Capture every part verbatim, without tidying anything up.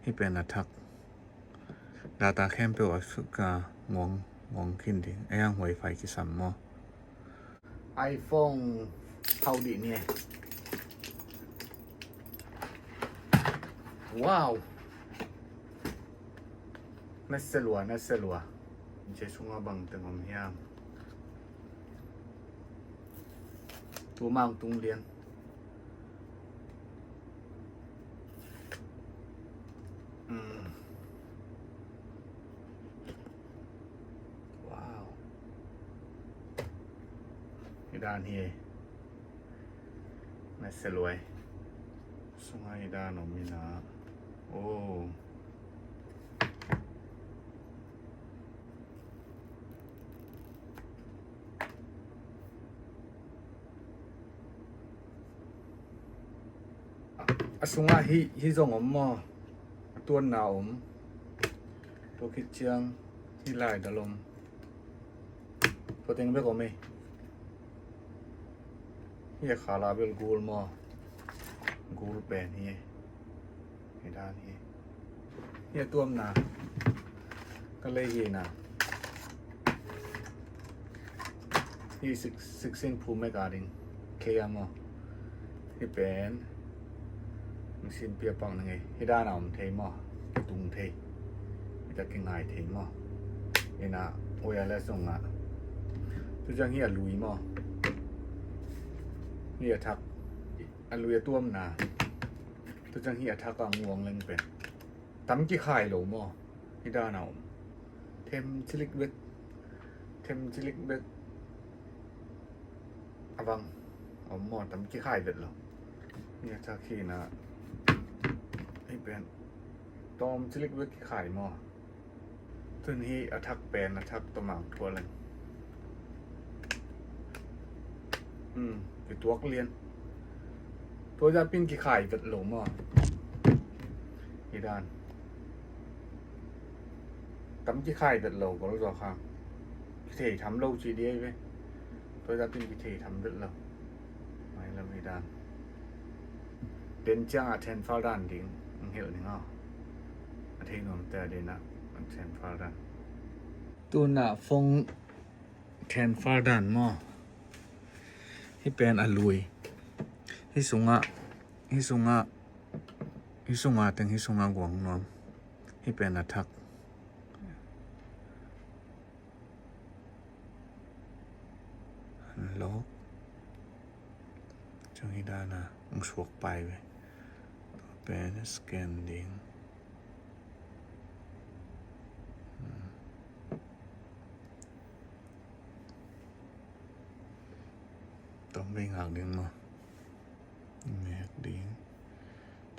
Hih pen a thak. Data khempeuh a suk a nguang, nguang khin ding. A hiang wifi kisam maw? iPhone hau dih ni. Wow. Nasia lua, nasia lua. Cia sunga bang teng om hiam? Tu mang tung lian. Mm. Wow. Hi dan hi. Nasia lua. Sunga hi dan om ina. Oh. A sungah hih, hih zong om maw? A tuanna om. Tua khit ciang hih laidal om. Tua teng bek om ei. Hih a khala bel gul maw? Gul pen hi. Hih dan hi. Hih a tuamna ka lei hi na. Hih six, sixteen Pro Max a ding. Clear maw? Hih pen machine pia pang na ngei. Hih dan a om thei maw? Kitung thei. Hih ta kingai thei maw? Ina wireless zong a. Tu ciang hih a lui maw? Hih a thak. A lui a tuamna. Tu ciang hih a thak a nguang leng pen. Tam kikhai lo maw? Hih dan a om. Them cilik bek. Them cilik bek. A bang. Om maw, tam kikhai vet lo. Hih a thak hi na. Hih pen. Tawm cilik bek kikhai maw? Tun hi a thak pen, a thak tawmang thual leng. Hmm, kituak lian. Tua zah pin kikhai vet lo maw? Hi dan. Tam kikhai vet lo, gol zaw khang. Kithei tham lo ci diai ve. Tua zah pin kithei tham vet lo. Mai lam hi dan. Den ciang a transfer dan ding. Ang hel ning aw. A thei nuam te a den a transfer dan. Tuna phone transfer dan maw? Hih pen a lui. Hih sungah, hih sungah, hih sungah teng hih sungah guang nuam. Hih pen a thak. Unlock. Ciang hi dan a ang suak pai ve. Tua pen scan ding. Hmm. Tom vei ngak ding maw? Ngak ding.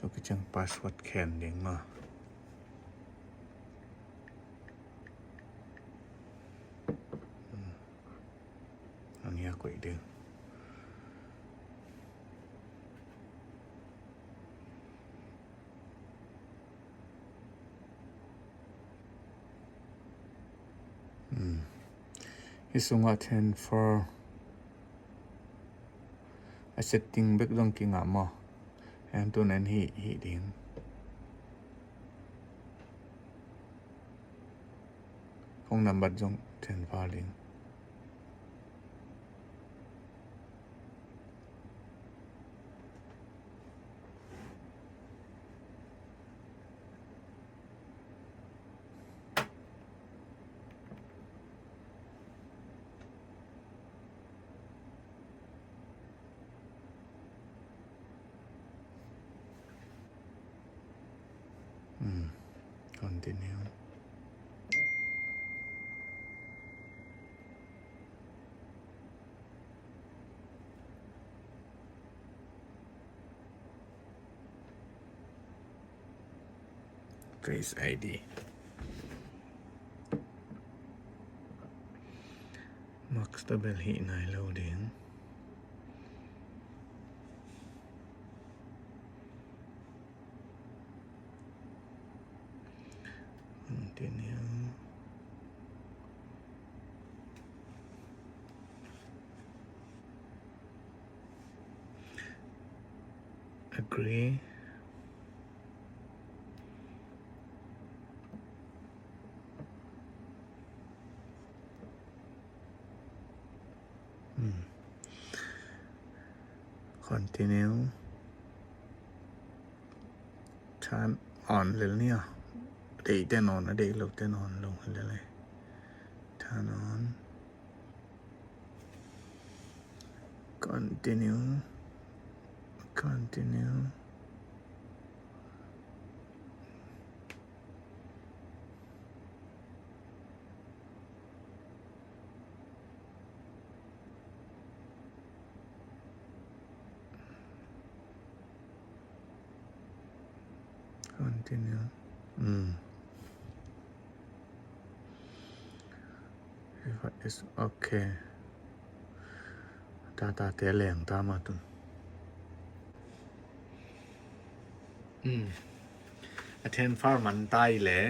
Tua khit ciang password khen ding maw? Hmm. Ang hia koih ding. Hmm. Hih sungah transfer a setting bek zong kingah maw? Heng tun en hih, hih ding. Phone number zong transfer ding. Hmm. Continue. Face I D. Max tabel hih nai lo ding. Continue. Agree. Continue. Turn on lel ni a. Deih ten on, a deih lo ten on lo lel e. Turn on. Continue. Continue. Continue. Mm. If I is okay. Data te leng ta ma tun. Mm. A transfer man tai le.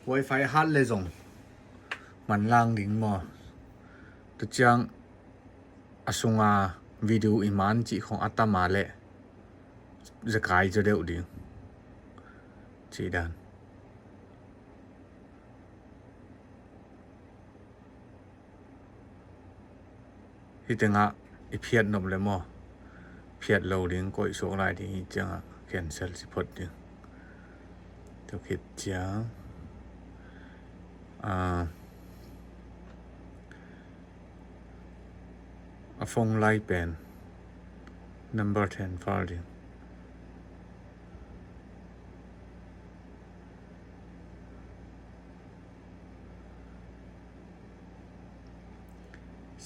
Wi-Fi hat le zong man lang ding maw? Tua ciang a sunga video i man cih khong a tam a le zekai zaw deuh ding cih dan. Hih tengah i phiat nop le maw? Phiat lo ding, koih suak lai ding, hih ciangah cancel ci phot ding. Tua khit ciang, ah, a phone lai pen number ten fal ding.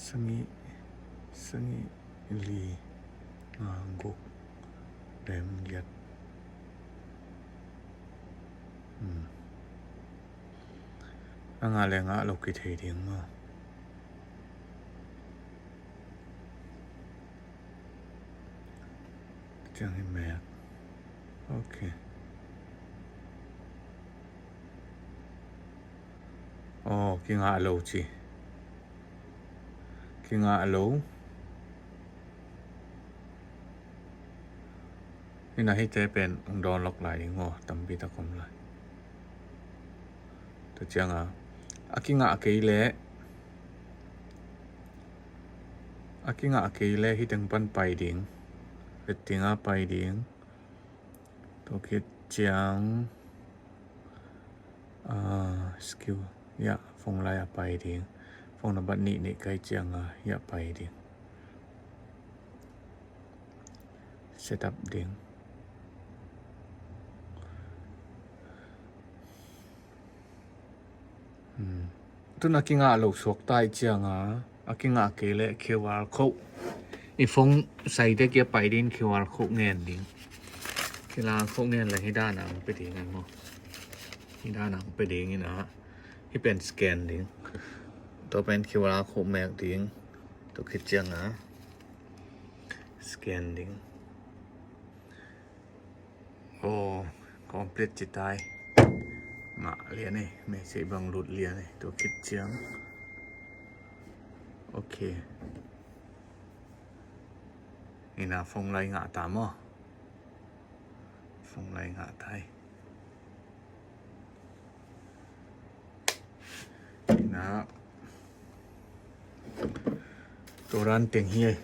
Sagih, sagih li, nga guk, rem giat. Hmm. A ngah le ngah lo kithei ding maw? Ciang hi mek. Ok. Aw, kingah lo ci. Kingah lo. Hina hite pen hong dawn lok lai ding aw, tampi tak om lai. Tua cianga a kingah kei leh, a kingah kei leh hiteng pan pai ding. Vettinga pai ding. Tua khit ciang, ah, skill, ya, phone lai a pai ding. Phone number nih nih kai cianga, ya, pai ding. Setup ding. Hmm. Tun a kingah lo suak tai cianga, a kingah kei leh Q R code. I phone saite kia pai ding Q R code ngen ding. Q R code ngen leh hi dana hong pe ding maw. Hi dana hong pe ding ina. Hi pen scan ding. Tua pen Q R code mek ding. Tua khit cianga scan ding. Aw, complete ci tai. Ngah lian e, message bang lut lian e, tua khit ciang. Ok. Ina phone lai ngah ta maw? Phone lai ngah tai. Ina tua dan teng hi.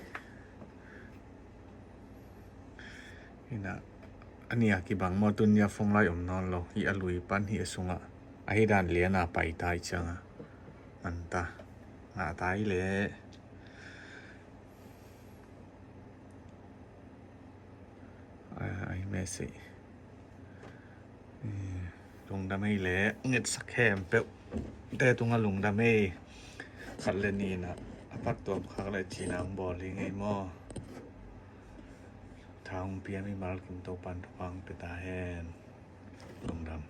Ina a nia kibang maw, tun nia phone lai om nawn lo. Hi a lui pan hi a sungah. A hi dan liana pai tai cianga. Manta. Ngah tai leh. Ai, ai, message. Eh, lungdam ei leh, ngetsak khempeuh te tunga lungdam ei. Khat le nihna a phattuam khak le cina hong bawl hi ngei maw? Tha hong pia mimal kim Topan thupha hong pia ta hen. Lungdam.